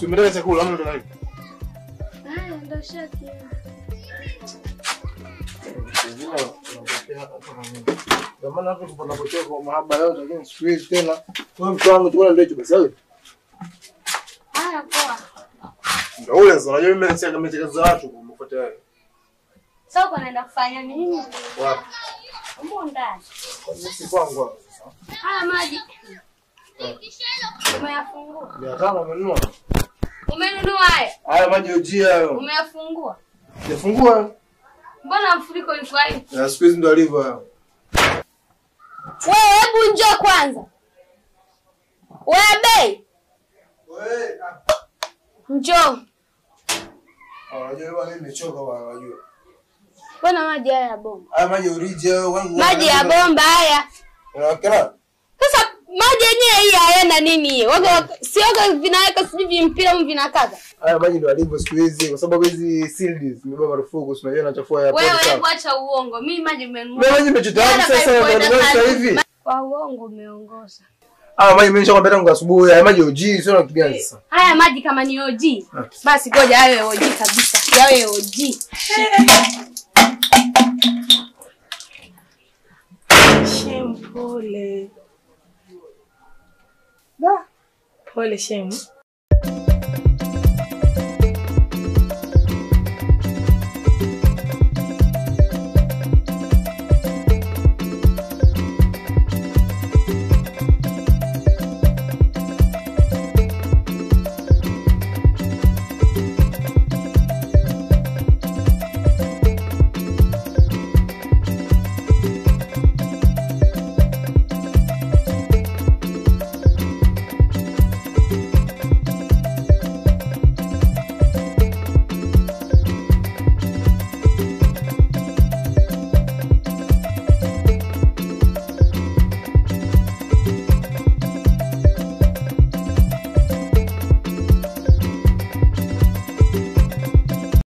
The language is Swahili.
Si umetaka chakula ama unataka nini? Haya ndio shati. Ndio maana hapo tunapotoka kwa mahaba yote lakini siku hizi tena wewe mtu wangu chukua ndio hicho basi wewe. Haya poa. Ndio ule sasa unajua mimi nacheka mecheka za watu kumfuata wewe. Sasa uko naenda kufanya nini? Wapi? Mbona ndani? Kwa nini si kwangu hapo sasa? Haya maji. Umeyafungua? 500 umenunua. Umenunua haya? Haya maji OG hayo. Umeyafungua? Yafungua. Mbona mfuriko yuko hivi? Na siku hizi ndo alivyo hayo. Wewe hebu njoo kwanza. Wewe bei. Wewe njoo. Unajua wewe mimi nimechoka bwana unajua. Mbona maji haya ya bomba? Haya maji original wangu. Maji ya bomba haya. Unakela? Sasa maji yenyewe hii hayana nini hiyo? Waga sio vinaweka sijui mpira au vinakaza. Haya maji ndio alivyo siku hizi kwa sababu hizi sealed zimebeba marufuku si unajua inachafua ya Wewe hebu acha uongo. Mimi maji nimenunua. Mimi maji nimechota sasa ndio sasa hivi. Kwa uongo umeongoza. Ah maji nimeshakwambia tangu asubuhi. Haya maji OG sio na kitu gani sasa? Haya maji kama ni OG. Basi ngoja yawe OG kabisa. Yawe OG. Shem pole. Da. Pole Shem.